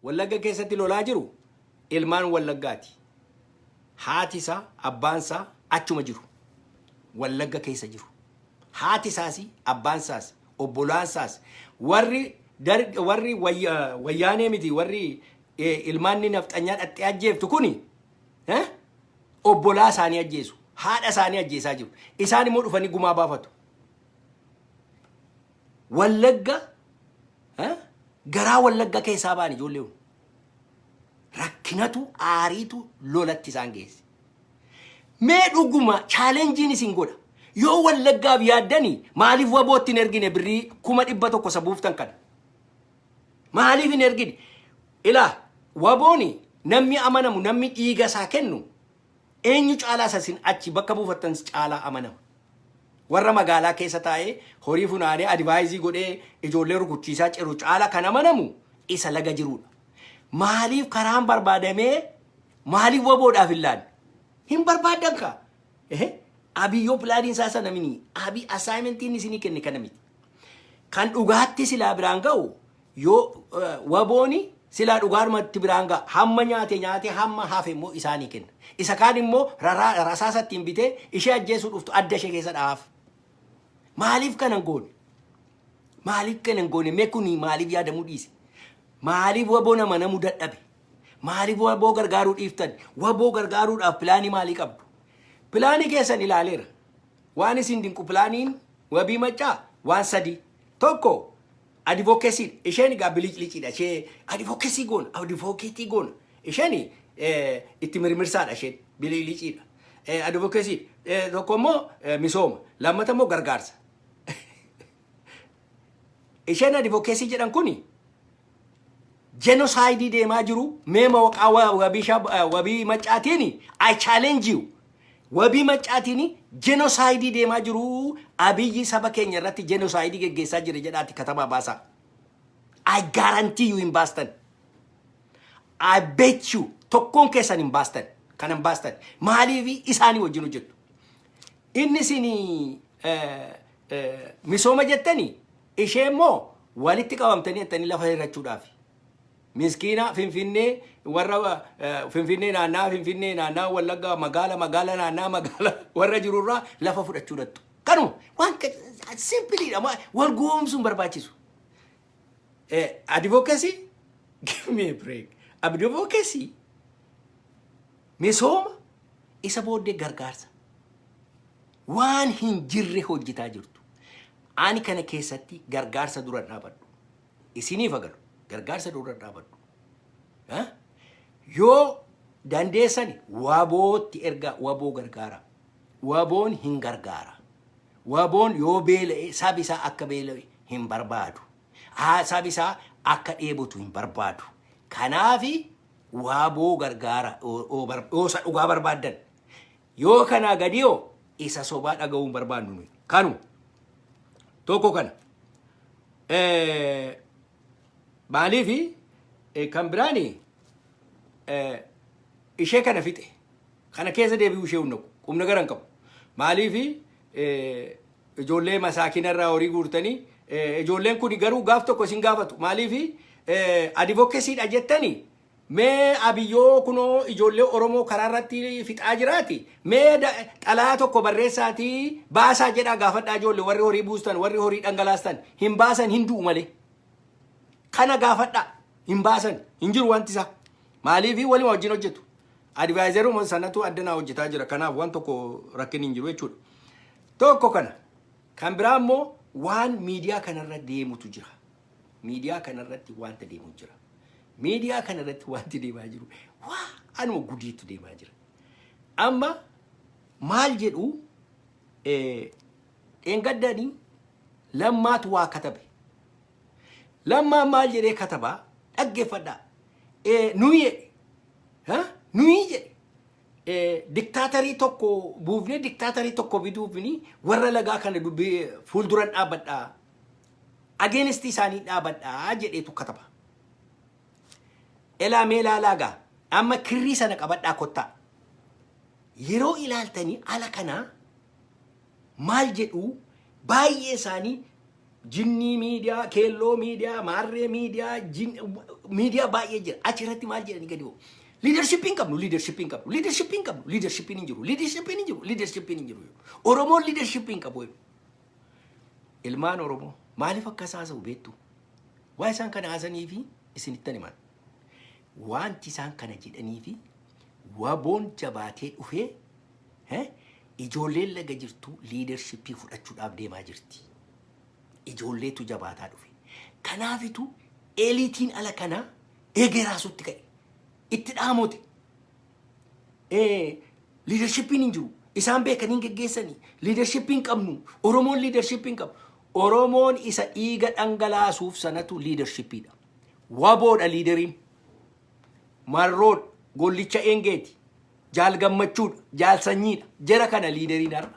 Wallagga keessatti lolaa jiru ilmaan Wallaggaati. Haati isaa, abbaan isaa achuma jiru. Wallagga keessa jiru. Haati isaas, abbaan isaas, obbolaan isaas, warri warri wayyaanee miti, warri ilmaanni nafxanyaa dhaxxee ajjeeftu kuni obbolaa isaanii ajjeesu. Haadha isaanii ajjeesaa jiru. Isaan immoo dhufanii gumaa baafatu. Wallagga garaa Wallagga keessaa ba'an ijoollee kun. Rakkinatu, aariitu lolatti isaan geesse. Mee dhuguma challenge-iin isin godha. Yoo Wallaggaaf yaaddanii, maaliif wabootti hin ergine birrii 100,000 sabuuftan kana? Maaliif hin ergine? Ilaa, wabooni namni amanamu, namni dhiiga isaa kennu eenyu caalaa isa isin achi bakka buufattan caalaa amanama. Warra magaalaa keessa taa'ee horii funaanee advise godhee ijoollee rukuchiisaa ciru caala kan amanamu isa laga jirudha. Maaliif karaan barbaadamee, maaliif waboodhaaf hin laanne? Hin barbaaddan kaa. Abiyyoo plan-iin isaa sana mini. Abii assignment-iin isinii kenne kana miti. Kan dhugaatti silaa biraan ga'u yoo wabooni silaa dhugaadhumatti biraan ga'a. Hamma nyaate nyaate, hamma hafe immoo isaanii kenna. Isa kaan immoo rasaasa ittiin bitee ishee ajjeesuu dhuftu adda ishee keessa dhahaaf. Maaliif kana hin goone? Maaliif kana hin goone? Mee kuni maaliif yaadamuu dhiise? Maaliif waboon amanamuu dadhabe? Maaliif waboo gargaaruu dhiiftan? Waboo gargaaruudhaaf plan maalii qabdu? Plan keessan ilaaleera. Waan isin dinqu, plan-iin wabii maccaa waan sadi. Tokko advocacy. Isheen egaa biliqliqiidha. Ishee advocacy goona. Advocate goona. Isheen itti mirmirsaadha, isheen biliqliqiidha. Advocacy tokko immoo misooma. Lammata immoo gargaarsa. Isheen advocacy jedhan kuni genocide deemaa jiru. Mee maqaa wabii maccaatiin I challenge you. Wabii maccaatiin genocide deemaa jiru, Abiyyi saba keenya irratti genocide geggeessaa jira jedhaati katabaa baasaa. I guarantee you hin baastan. I bet you tokkoon keessan hin baastan. Kan hin baastan. Maaliif? Isaanii wajjin hojjettu. Inni isin misooma jettanii, ishee immoo walitti qabamtanii jettanii lafa hirrachuudhaaf. Miskiina Finfinnee, warra Finfinnee naannaa Finfinnee, naannaa Wallaggaa, magaala magaala naannaa magaala warra jirurraa lafa fudhachuu dhattu. Kanuma waan simple-iidha, wal goomsuun barbaachisu. Advocacy, give me a break. Advocacy, misooma, isa booddee gargaarsa. Waan hin jirre hojjetaa jirtu. Ani kana keessatti gargaarsa dura dhaabadhu. Isiniif agalu, gargaarsa dura dhaabadhu. Yoo dandeessan wabootti ergaa, waboo gargaara. Waboon hin gargaara. Waboon yoo beela'e sabi isaa akka beela'e hin barbaadu. Sabi isaa akka dheebotu hin barbaadu. Kanaafi waboo gargaara yoo isa dhugaa barbaaddan. Yoo kanaa gadi yoo isa sobaa dhaga'uu hin barbaannu nuyi. Kanu tokko kana. Maaliifi kan biraani ishee kana fixe. Kana keessa deebi'uu ishee hunna qubna garan qabu. Maaliifi ijoollee masaakina irraa horii guurtanii, ijoolleen kun garuu gaaf tokko isin gaafatu. Maaliifi advocacy-dha jettanii, mee Abiyyoo kunoo ijoollee Oromoo karaa irratti fixaa jiraati. Mee xalaa tokko barreessaatii baasaa jedhaa gaafadhaa. Ijoollee warri horii buustan, warri horii dhangalaastan, hin baasan, hin du'u malee. Kana gaafadhaa, hin baasan, hin jiru wanti isaa. Maaliifi walima wajjin hojjetu. Adviser-uma sanatu addanaa hojjetaa jira. Kanaaf waan tokko rakkin hin jiru jechuudha. Tokko kana. Kan biraa immoo waan miidiyaa kanarra deemutu jira. Miidiyaa kanarratti wanta deemu jira. Miidiyaa kanarratti wanti deemaa jiru waa anuma gudiitu deemaa jira. Amma maal jedhu? Dheengaddanii Lammaatu waa katabe. Lammaan maal jedhee katabaa? Dhaggeeffadhaa. Nuyi jedhe. Nuyi jedhe. Diktaatarii tokko buufnee diktaatarii tokko fiduufini warra lagaa kana dubbii fuulduran dhaabbadhaa. Against isaanii dhaabadhaa jedheetu kataba. Elaa mee ilaalaa gaa, amma kirrii sana qabadhaa kottaa. Yeroo ilaaltanii ala kanaa maal jedhu? Baay'ee isaanii jinnii miidiyaa, keelloo miidiyaa, maarree miidiyaa, miidiyaa baay'ee jira. Achirratti maal jedhanii gadi bu'u? Leadershipiin qabnu, leadershipiin qabnu, leadershipiin qabnu, leadershipiin hin jiru, leadershipiin hin jiru, leadershipiin hin jiru. Oromoon leadershipiin qabu. Ilmaan Oromoo maaliif akkas haasa'u beektu? Waa isaan kana haasanii fi isinittan himan. Wanti isaan kana jedhanii fi WBOn jabaatee dhufee ijoolleen laga jirtu leadershipii fudhachuudhaaf deemaa jirti. Ijoolleetu jabaataa dhufe. Kanaafitu eliteiin ala kanaa eegee raasutti ka'e. Itti dhaamote. Leadershipiin hin jiru. Isaan beekanii hin geggeessanii. Leadershipiin qabnu. Oromoon leadershipiin qabu. Oromoon isa dhiiga dhangalaasuuf sanatu leadershipiidha. WBOdha leaderiin. Marroodha. Gollicha eengeeti. Jaal Gammachuudha. Jaal Sanyiidha. Jara kana leaderiin har'a.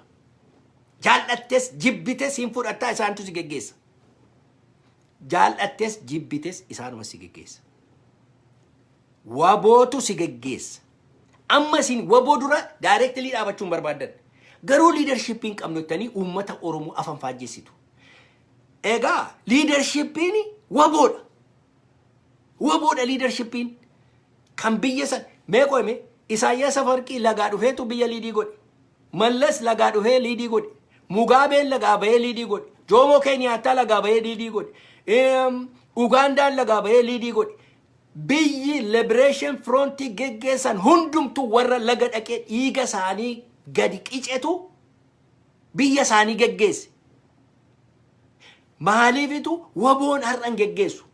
Jaallattes jibbites hin fudhattaa, isaantu si geggeessa. Jaallattes jibbites isaanuma si geggeessa. WBOtu si geggeessa. Amma isin WBO dura directly dhaabachuu hin barbaaddan. Garuu leadershipii hin qabnu jettanii uummata Oromoo afan faajjessitu. Egaa leadershipiin WBOdha. WBOdha leadershipiin. Kan biyya san mee qo'ime, Isaayyaas Afarqii lagaa dhufeetu biyya lead godhe. Mallas lagaa dhufee lead godhe. Mugaabeen lagaa bahee lead godhe. Joomoo Keeniyaattaa lagaa bahee lead godhe. Ugaandaan lagaa bahee lead godhe. Biyyi Liberation Frontii geggeessan hundumtu warra laga dhaqee dhiiga isaanii gadi qicetu biyya isaanii geggeesse. Maaliifitu WBOn har'an geggeessu?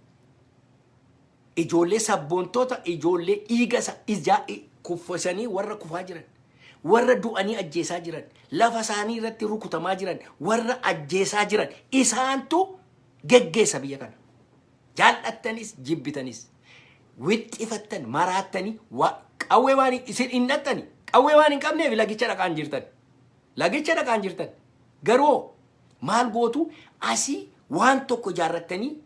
Ijoollee sabboontoota, ijoollee dhiiga ijaa kuffisanii warra kufaa jiran, warra du'anii ajjeesaa jiran, lafa isaanii irratti rukutamaa jiran, warra ajjeesaa jiran isaantu geggeessa biyya kana. Jaallattanis jibbitanis, wixxifattan maraattanii qawwee waan isin hin dhattani, qawwee waan hin qabneef lagicha dhaqaan jirtan. Lagicha dhaqaan jirtan. Garuu maal gootu? Asii waan tokko ijaarrattanii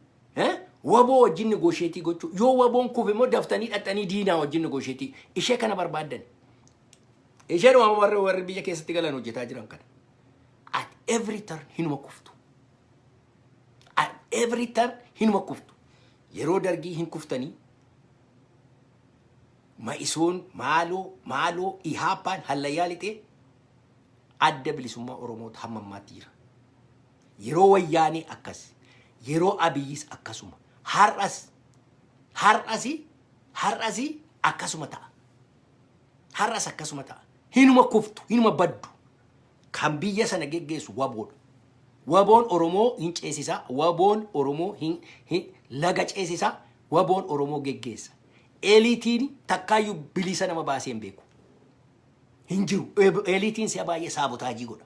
WBO wajjin negotiate gochuu, yoo WBOn kufe immoo daftanii dhaxxanii diinaa wajjin negotiate ishee kana barbaaddan. Isheen warri biyya keessatti galan hojjetaa jiran kana. At every turn hinuma kuftu. At every turn hinuma kuftu. Yeroo Dargii hin kuftanii, Ma'isoon maaloo maaloo Ihaappaan hallayyaa lixee Adda Bilisummaa Oromoota hamma ammaatti jira. Yeroo Wayyaanee akkas. Yeroo Abiyyis akkasuma. Har'asi akkasuma ta'a. Har'as akkasuma ta'a. Hinuma kuftu, hinuma baddu. Kan biyya sana geggeessu WBOdha. WBOn Oromoo hin ceesisaa, WBOn Oromoo hin laga ceesisaa, WBOn Oromoo geggeessa. Eliteiin takkaayyuu bilisa nama baasee hin beeku. Hin jiru. Eliteiin si'a baay'ee sabotage godha.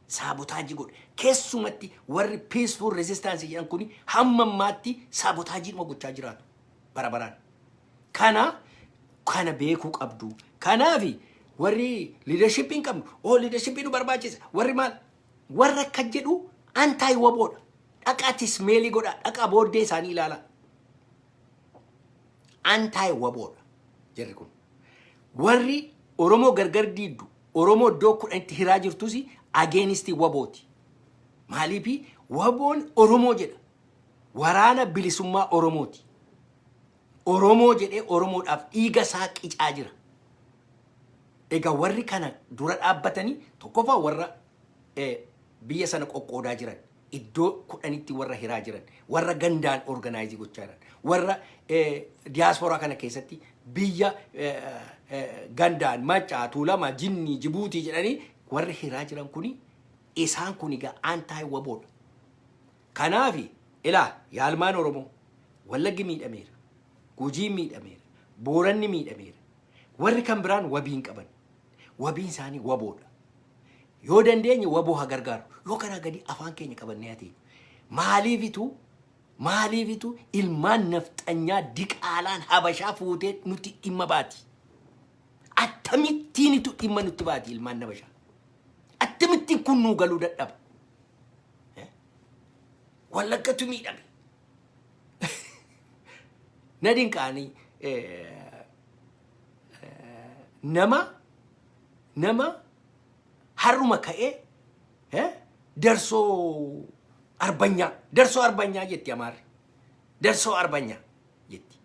Sabotage godha. Keessumatti warri peaceful resistance jedhan kuni hamma ammaatti sabotage dhuma gochaa jiraatu. Bara baraan. Kana beekuu qabdu. Kanaafi warri leadership hin qabnu, oo leadership nu barbaachisa. Warri maal? Warra akka jedhu anti WBOdha. Dhaqaatis meelii godha. Dhaqaa booddee isaanii ilaala. Anti WBOdha jarri kun. Warri Oromoo gargar diiddu, Oromoo iddoo 10tti hiraa jirtus against WBOti. Maaliifi? WBOn Oromoo jedha. Waraana Bilisummaa Oromooti. Oromoo jedhee Oromoodhaaf dhiiga isaa qicaa jira. Egaa warri kana dura dhaabbatanii tokkoffaa warra biyya sana qoqqoodaa jiran, iddoo 10tti warra hiraa jiran, warra gandaan organize gochaa jiran, warra diyaasporaa kana keessatti biyya gandaan Maccaa, Tuulama, Jinnii, Jibuutii jedhanii warri hiraa jiran kuni, isaan kun egaa anti WBOdha. Kanaafi ilaa yaalmaan Oromoo, Wallaggi miidhameera, Gujiin miidhameera, Booranni miidhameera. Warri kan biraan wabii hin qaban. Wabiin isaanii WBOdha. Yoo dandeenye WBO haa gargaaru. Yoo kanaa gadi afaan keenya qabannee haa teenyu. Maaliifitu ilmaan nafxanyaa diqaalaan Habashaa fuutee nuti dhimma baati? Akkamittiinitu dhimma nutti baati ilmaan nabashaa? Akkamittiin kun nuu galuu dadhaba? Wallaggatu miidhame. Na dinqaanii nama har'uma ka'ee darsoo arbanyaa, darsoo arbanyaa jetti Amaarri. Darsoo arbanyaa jetti.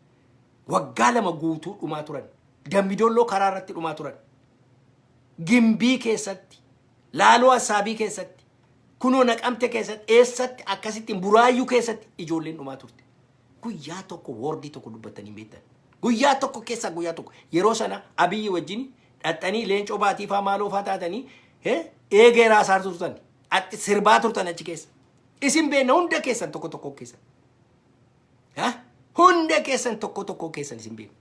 Waggaa 2 guutuu dhumaa turan. Dambidolloo karaa irratti dhumaa turan. Gimbii keessatti, Laaloo Assaabii keessatti, kunoo Naqamte keessatti, eessatti akkasitti Buraayyuu keessatti ijoolleen dhumaa turte. Guyyaa tokko wordii tokko dubbatanii hin beektan. Guyyaa tokko keessaa guyyaa tokko yeroo sana Abiyyi wajjin dhaxxanii leencoo baatii faa maaloo faa taatanii eegee raasaa turtan. Atti sirbaa turtan achi keessa. Isin beekna hunda keessan tokko tokko keessan. Hunda keessan tokko tokko keessan isin beekna.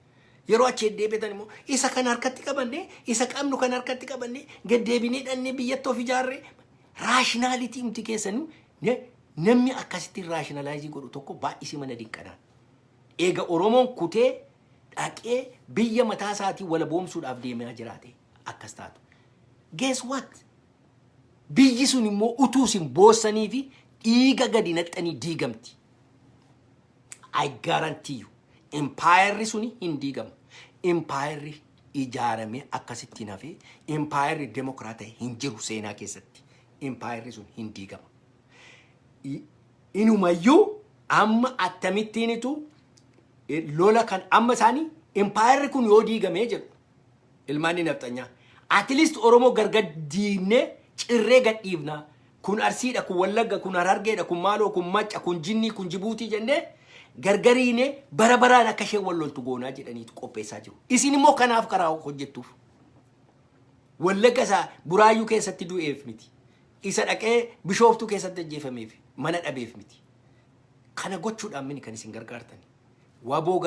Yeroo achi deddeebitan immoo isa kan harkatti qabanne, isa qabnu kan harkatti qabanne, gaddeebinee dhannee biyyatti of ijaarree rationality mti keessanuu namni akkasitti rationalize godhu tokko baay'isii mana dinqanaa. Eega Oromoon kutee dhaqee biyya mataa isaatii walaboomsuudhaaf deemaa jiraate akkas taatu. Guess what? Biyyi sun immoo utuu isin boossanii fi dhiiga gadi naqxanii diigamti. I guarantee you. Impaayerri suni hin diigama. Impaayerri ijaaramee akkasitti hafee impaayerri demokiraata hin jiru seenaa keessatti. Impaayerri sun hin diigama. Inumayyuu amma akkamittiinitu lola kan amma isaanii impaayerri kun yoo diigamee jedhu ilmaanni nafxanyaa. At least Oromoo gargar diignee cirree gadhiifnaa. Kun Arsiidha, kun Wallagga, kun Harargeedha, kun Maaloo, kun Macca, kun Jinnii, kun Jibuutii jennee gargariine bara baraan akka isheen wal loltu goonaa jedhaniitu qopheessaa jiru. Isin immoo kanaaf karaa hojjettuuf. Wallagga isaa Buraayyuu keessatti du'eef miti. Isa dhaqee Bishooftuu keessatti ajjeefameef mana dhabeef miti. Kana gochuudhaan mini kan isin gargaartani. Waboo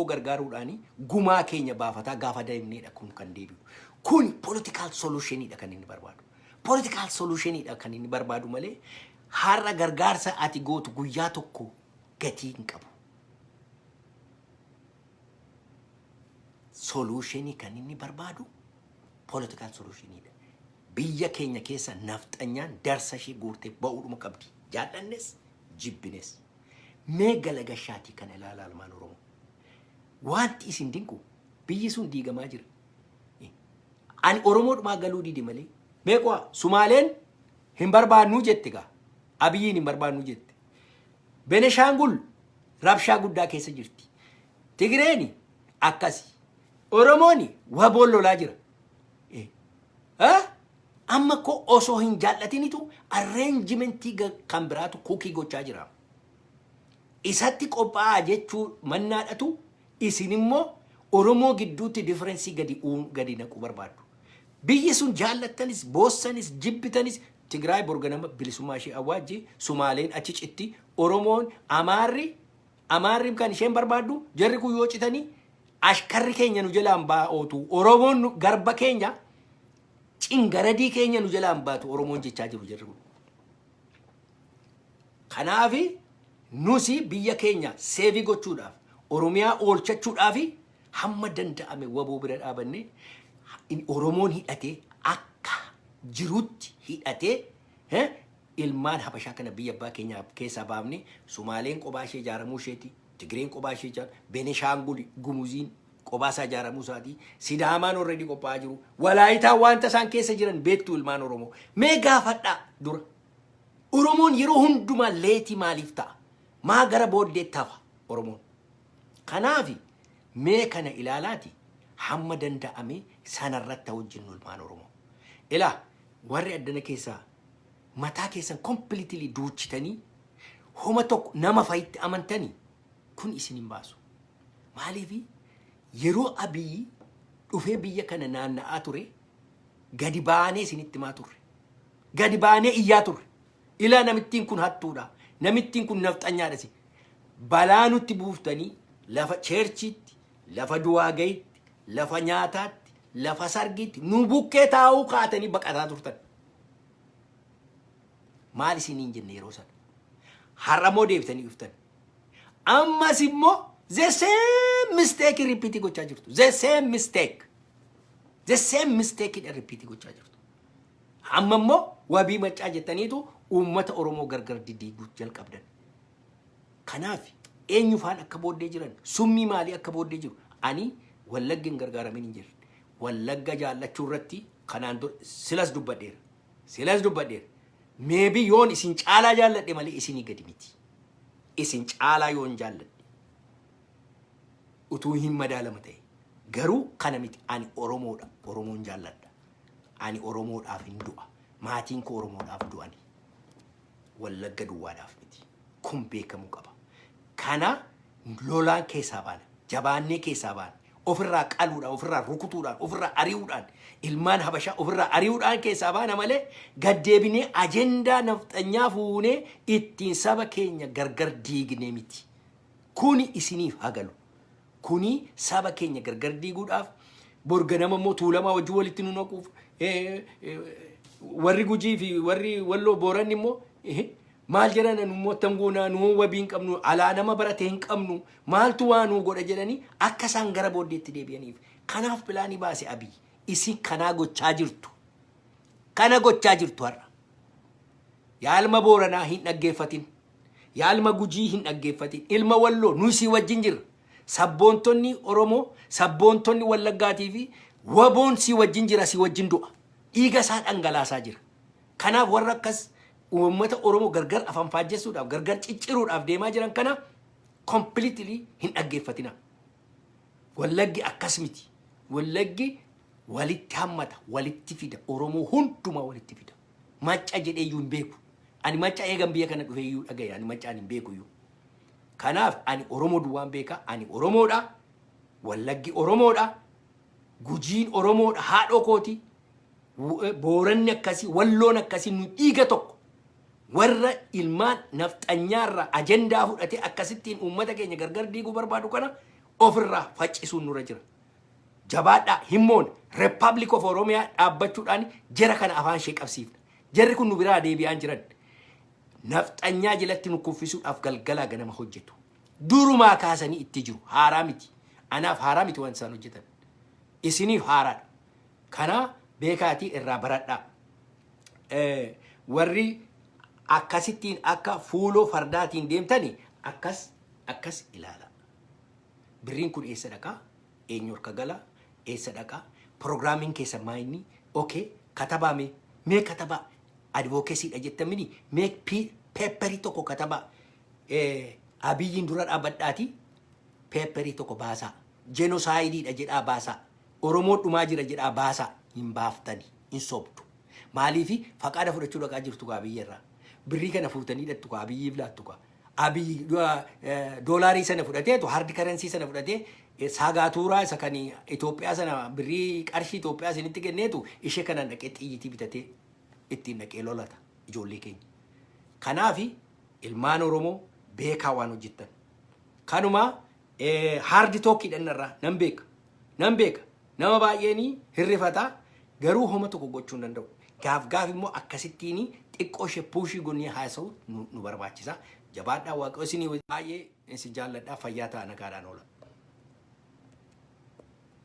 gargaaruudhaani gumaa keenya baafataa gaafa deemneedha kun kan deebi'u. Kun political solutioniidha kan inni barbaadu. Political solutioniidha kan inni barbaadu malee har'a gargaarsa ati gootu guyyaa tokko gatii hin qabu. Solutionii kan inni barbaadu political solutioniidha. Biyya keenya keessa nafxanyaan darsa ishee guurtee ba'uudhuma qabdi. Jaallannes jibbines. Mee galagashaatii kana ilaalaa ilmaan Oromoo. Wanti isin dinqu biyyi sun diigamaa jira. Ani Oromoodhumaa galuu dide malee. Meeqaa Sumaaleen hin barbaannuu jette gaa. Abiyyiin hin barbaannuu jette. Beneshaangul rabshaa guddaa keessa jirti. Tigireeni akkasi. Oromooni waboon lolaa jira. Amma ko osoo hin jaallatinitu arrangementii kan biraatu cook gochaa jira. Isatti qophaa'aa jechuu mannaadhatu isin immoo Oromoo gidduutti difference gadi naquu barbaaddu. Biyyi sun jaallattanis, boossanis, jibbitanis Tigraay borganama bilisummaa ishee awwaajji, Sumaaleen achi citti, Oromoon, Amaarri kan isheen barbaaddu jarri kun yoo citanii ashkarri keenya nu jalaan baa'ootu, Oromoon garba keenya cingaradii keenya nu jalaan baatu Oromoon jechaa jiru jarri kun. Kanaafi nusi biyya keenya save gochuudhaaf, Oromiyaa oolchachuudhaaf hamma danda'ame waboo bira dhaabannee Oromoon hidhatee akka jirutti hidhatee ilmaan Habashaa kana biyya abbaa keenyaa keessaa baafne. Sumaaleen kophaa ishee ijaaramuu isheeti, Tigreen kophaa ishee ijaaru, Beneshaangul Gumuziin kophaa isaa ijaaramuu isaatii, Sidaamaan already qophaa'aa jiru, Walaayitaan wanta isaan keessa jiran beektu ilmaan Oromoo. Mee gaafadhaa dura. Oromoon yeroo hundumaa late maaliif ta'a? Maa gara booddeetti hafa Oromoon? Kanaafi mee kana ilaalaati hamma danda'ame sanarratti hojjennu ilmaan Oromoo. Ilaa, warri addana keessaa mataa keessan completely duuchitanii homa tokko nama fayitti amantanii kun isin hin baasu. Maaliifi yeroo Abiyyi dhufee biyya kana naanna'aa ture gadi baanee isinitti himaa turre. Gadi baanee iyyaa turre. Ilaa, namittiin kun hattuudha. Namittiin kun nafxanyaadha. Si. Balaa nutti buuftanii lafa churchiitti, lafa du'aa gahitti, lafa nyaataatti, lafa sargiitti nu bukkee taa'uu kaatanii baqataa turtan. Maal isiniin jenne yeroo sana? Har'a immoo deebitanii dhuftan. Ammas immoo The same mistake repeat gochaa jirtu. The same mistake. The same mistake repeat gochaa jirtu. Amma immoo wabii maccaa jettaniitu uummata Oromoo gargar diddiiguu jalqabdan. Kanaaf eenyu faan akka booddee jiran, summii maalii akka booddee jiru, ani Wallagga hin gargaaramin hin jirre. Wallagga jaallachuu irratti kanaan dura silas dubbadheera. Silas dubbadheera. Maybe yoon isin caalaa jaalladhe malee isinii gadi miti. Isin caalaa yoon jaalladhe. Utuu hin madaalama ta'e. Garuu kana miti, ani Oromoodha. Oromoon jaalladha. Ani Oromoodhaaf hin du'a. Maatiin koo Oromoodhaaf du'ani. Wallagga duwwaadhaaf miti. Kun beekamuu qaba. Kana lolaan keessaa baana. Jabaannee keessaa baana. Ofirraa qaluudhaan, ofirraa rukutuudhaan, ofirraa ari'uudhaan, ilmaan Habashaa ofirraa ari'uudhaan keessaa baana malee gaddeebinee ajendaa nafxanyaa fuunee ittiin saba keenya gargar diignee miti. Kuni isiniif hagalu. Kuni saba keenya gargar diiguudhaaf, borganama immoo Tuulamaa wajjin walitti nu naquuf, warri Gujii fi warri Walloo Booranni immoo maal jedhan, nu immoo attam goonaa, nu wabii hin qabnu, alaa nama barate hin qabnu, maaltu waa nuu godha jedhanii akka isaan gara booddeetti deebi'aniif. Kanaaf plan baase Abiy. Isin kanaa gochaa jirtu. Kana gochaa jirtu har'a. Yaa ilma Booranaa, hin dhaggeeffatin. Yaa ilma Gujii, hin dhaggeeffatin. Ilma Walloo, nu isii wajjin jirra. Sabboontonni Oromoo, sabboontonni Wallaggaatii fi waboon si wajjin jira, si wajjin du'a. Dhiiga isaa dhangalaasaa jira. Kanaaf warra akkas uummata Oromoo gargar afaan faajjessuudhaaf, gargar cicciruudhaaf deemaa jiran kana completely hin dhaggeeffatina. Wallaggi akkas miti. Wallaggi walitti hammata, walitti fida. Oromoo hundumaa walitti fida. Macca jedhee iyyuu hin beeku. Ani macca eegan biyya kana dhufee iyyuu dhagaye. Ani maccaan hin beeku iyyuu. Kanaaf ani Oromoo duwwaan beeka. Ani Oromoodha. Wallaggi Oromoodha. Gujiin Oromoodha. Haadhoo kooti. Booranni akkasii, Walloon akkasii, nu dhiiga tokko. Warra ilmaan nafxanyaarraa ajendaa fudhatee akkasittiin uummata keenya gargar diiguu barbaadu kana ofirraa faccisuun nurra jira. Jabaadhaa, himmoon Republic of Oromiyaa dhaabbachuudhaan jara kana afaan ishee qabsiifna. Jarri kun nu biraa deebi'aan jiran. Nafxanyaa jalatti nu kuffisuudhaaf galgalaa ganama hojjetu. Durumaa kaasanii itti jiru. Haaraa miti. Anaaf haaraa miti waan isaan hojjetan. Isiniif haaraadha. Kana beekaatii irraa baradhaa. Warri akkasittiin akka fuuloo fardaatiin deemtani akkas akkas ilaala. Birriin kun eessa dhaqaa? Eenyu harka gala? Eessa dhaqaa? Piroogiraamiin keessa maa inni? Okay, katabaa mee? Mee katabaa? Advocacydha jettamini mee paper tokko katabaa. Abiyyiin dura dhaabbadhaati paper tokko baasaa. Genocideiidha jedhaa baasaa. Oromoo dhumaa jira jedhaa baasaa. Hin baaftani. Hin sobdu. Maaliifi faqaada fudhachuu dhaqaa jirtu kaa biyya irraa. Birrii kana fuutanii dhattu kaa Abiyyiif laattu kaa. Abiyyi doolaarii sana fudhateetu, hard currency sana fudhatee, saagaatuuraa isa kan Itoophiyaa sana, birrii qarshii Itoophiyaa isinitti kenneetu, ishee kanaan dhaqee xiyyitii bitatee ittiin dhaqee lolata ijoollee keenya. Kanaafi ilmaan Oromoo, beekaa waan hojjettan. Kanuma hard talkiidhaan irraa nan beeka. Nan beeka. Nama baay'een hirrifataa, garuu homa tokko gochuu hin danda'u. Gaaf gaaf immoo akkasittiin xiqqoo ishee push goonee haasa'u nu barbaachisa. Jabaadhaa, Waaqayyo isinii baay'ee isin jaalladhaa, fayyaa ta'a, nagaadhaan oola.